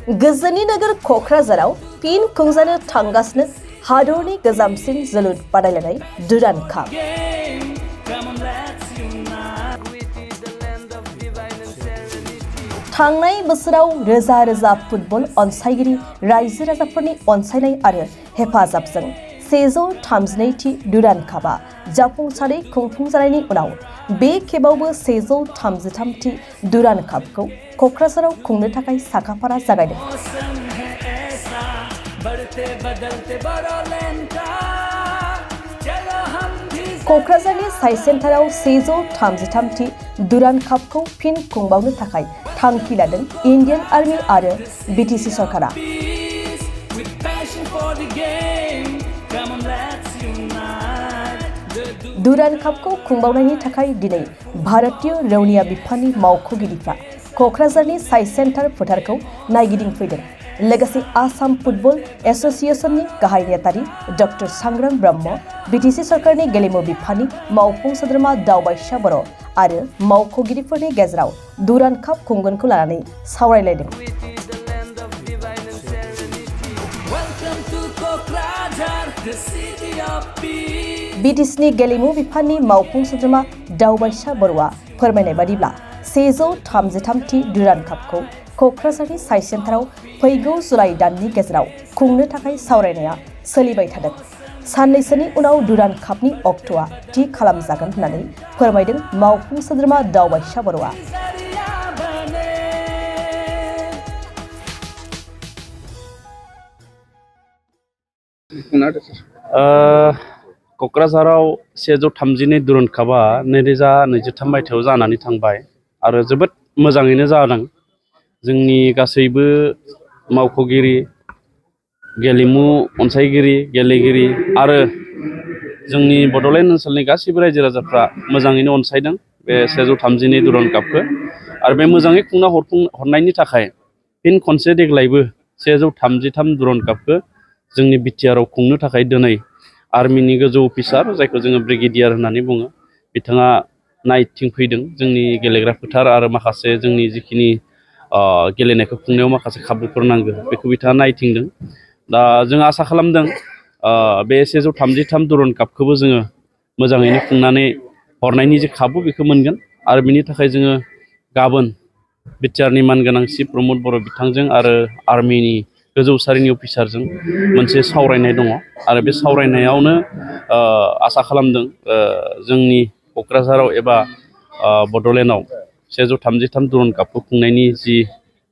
गोजोननि नोगोर क'क्राझाराव फिन खुंजानो थांगासिनो हादरनि गोजामसिन जोलुर बादायलायनाय दुरान्ड काप। थांनाय बोसोराव रोजा रोजा फुटबल अनसायगिरि रायजो राजाफोरनि अनसायनाय आरो हेफाजाबजों 132थि दुरान्ड कापआ जाफुंसारै खुंफुंजानायनि उनाव बे खेबावबो 133थि दुरान्ड कापखौ क'क्राझाराव खुंनो थाखाय साखाफारा जागायदों। क'क्राझारनि साइ सेन्टाराव 133थि दुरान्ड कापखौ फिन खुंबावनो थाखाय थांखि लादों इन्डियान आर्मी आरो बिटिसि सरकारा। दुरान्ड कापखौ खुंबावनायनि थाखाय दिनै भारतीय रौनिया बिफाननि मावख'गिरिफ्रा क'क्राझारनि साइ सेन्टार फोथारखौ नायगिदिंफैदों। लोगोसे आसाम फुटबल एस'सिएशननि गाहाय नेतारि डक्टर सांग्रां ब्रह्म, बिटिसि सरकारनि गेलेमु बिफाननि मावफुं सोद्रोमा दावबायसा बर' आरो मावख'गिरिफोरनि गेजेराव दुरान्ड काप खुंगोनखौ लानानै सावरायलायदों। बिटिसिनि गेलेमु बिफाननि मावफुं सोद्रोमा दावबायसा बर'आ फोरमायनाय बादिब्ला 133थि दुरान्ड कापखौ क'क्राझारनि साइ सेन्टाराव फैगौ जुलाइ दाननि गेजेराव खुंनो थाखाय सावरायनाया सोलिबाय थादों। साननैसोनि उनाव दुरान्ड कापनि अक्ट'आ थि खालामजागोन होननानै फोरमायदों मावफुं सोद्रोमा दावबायसा बर'आ। क'क्राझाराव 132 दुरान्ड कापआ 2023 मायथाइयाव जानानै थांबाय आरो जोबोद मोजाङैनो जादों। जोंनि गासैबो मावख'गिरि, गेलेमु अनसायगिरि, गेलेगिरि आरो जोंनि बड'लेण्ड ओनसोलनि गासैबो रायजो राजाफ्रा मोजाङैनो अनसायदों बे 132 दुरान्ड कापखौ। आरो बे मोजाङै खुंना हरनायनि थाखाय फिन खनसे देग्लायबो 133 दुरान्ड कापखौ जोंनि बिटिआरआव खुंनो थाखाय दिनै आर्मिनि गोजौ अफिसार, जायखौ जोङो ब्रिगेडियार होननानै बुङो, बिथाङा नायथिंफैदों जोंनि गेलेग्रा फोथार आरो माखासे जोंनि जिखिनि गेलेनायखौ खुंनायाव माखासे खाबुफोर नांगौ बेखौ बिथाङा नायथिंदों। दा जों आसा खालामदों बे 133 दुरान्ड कापखौबो जोङो मोजाङैनो खुंनानै हरनायनि जे खाबु बेखौ मोनगोन। आरो बिनि थाखाय जोङो गाबोन बिटिआरनि मानगोनां चिफ प्रमद बर' बिथांजों आरो आर्मिनि गोजौ सारिनि अफिसारजों मोनसे सावरायनाय दङ आरो बे सावरायनायावनो आसा खालामदों जोंनि क'क्राझाराव एबा बड'लेण्डआव 133 दुरान्ड कापखौ खुंनायनि जि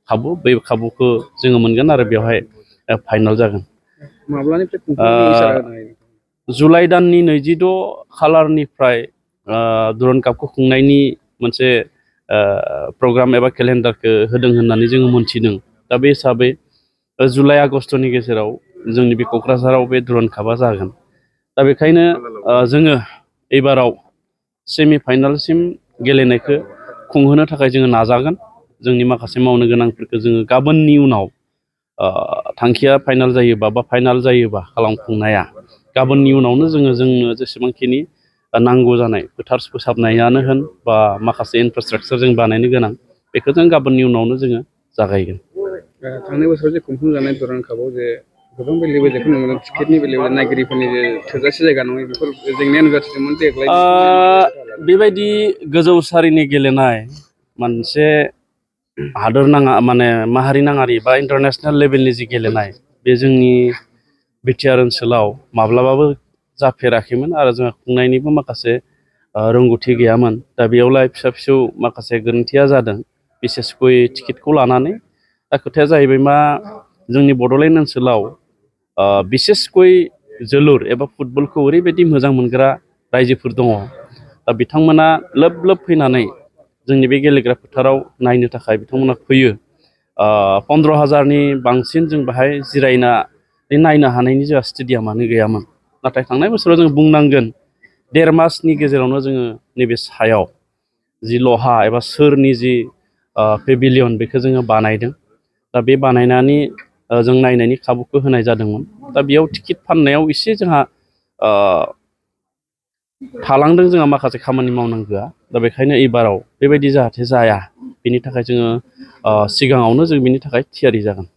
खाबु, बै खाबुखौ जोङो मोनगोन आरो बेवहाय फाइनाल जागोन। जुलाइ दाननि 26 खालारनिफ्राय दुरान्ड कापखौ खुंनायनि मोनसे प्रग्राम एबा केलेन्डारखौ होदों होननानै जोङो मोनथिदों। दा बे हिसाबै जुलाइ आगस्ट'नि गेजेराव जोंनि बे क'क्राझाराव बे दुरान्ड कापआ जागोन। दा बेखायनो जोङो एबाराव सेमि फाइनालसिम गेलेनायखौ खुंहोनो थाखाय जोङो नाजागोन। जोंनि माखासे मावनो गोनांफोरखौ जोङो गाबोननि उनाव थांखिया फाइनाल जायोबा बा फाइनाल जायोबा खालामफुंनाया गाबोननि उनावनो जोंनो जेसेबांखिनि नांगौ जानाय फोथार फोसाबनायानो होन बा माखासे इनफ्रास्ट्राक्चार जों बानायनो गोनां बेखौ जों गाबोननि उनावनो जोङो जागायगोन। थांनाय बोसोराव जे खुंफुंजानाय दुरान्ड कापआव जे गोबां बेले-बेजेखौ नुनो मोनो, टिकेटनि बेलायाव नायगिरिफोरनि जे थोजासे जायगा नङै बेफोर जेंनाया नुजाथिदोंमोन। देग्लाय बेबायदि गोजौ सारिनि गेलेनाय मोनसे हादोर नाङा माहारि नाङारि बा इन्टारनेसनेल लेभेलनि जि गेलेनाय बे जोंनि बिटिआर ओनसोलाव माब्लाबाबो जाफेराखैमोन आरो जोंहा खुंनायनिबो माखासे रोंगौथि गैयामोन। दा बेयावलाय फिसा फिसौ माखासे गोरोन्थिया जादों, बिसेसकय टिकेटखौ लानानै। दा खोथाया जाहैबाय मा, जोंनि बड'लेण्ड ओनसोलाव बिसेसकय जोलुर एबा फुटबलखौ ओरैबायदि मोजां मोनग्रा रायजोफोर दङ। दा बिथांमोना लोब लोब फैनानै जोंनि बे गेलेग्रा फोथाराव नायनो थाखाय बिथांमोना फैयो। 15,000नि बांसिन जों बेहाय जिरायनानै नायनो हानायनि जोंहा स्टेडियामानो गैयामोन। नाथाय थांनाय बोसोराव जों बुंनांगोन 1.5 मासनि गेजेरावनो जोङो नैबे सायाव जि लहा एबा सोरनि जि पेभिलियन बेखौ जोङो बानायदों। दा बे बानायनानै जों नायनायनि खाबुखौ होनाय जादोंमोन। दा बेयाव टिकेट फाननायाव एसे जोंहा थालांदों, जोंहा माखासे खामानि मावनांगौआ। दा बेखायनो एबाराव बेबायदि जाहाथे जाया बेनि थाखाय जोङो सिगाङावनो जों बेनि थाखाय थियारि जागोन।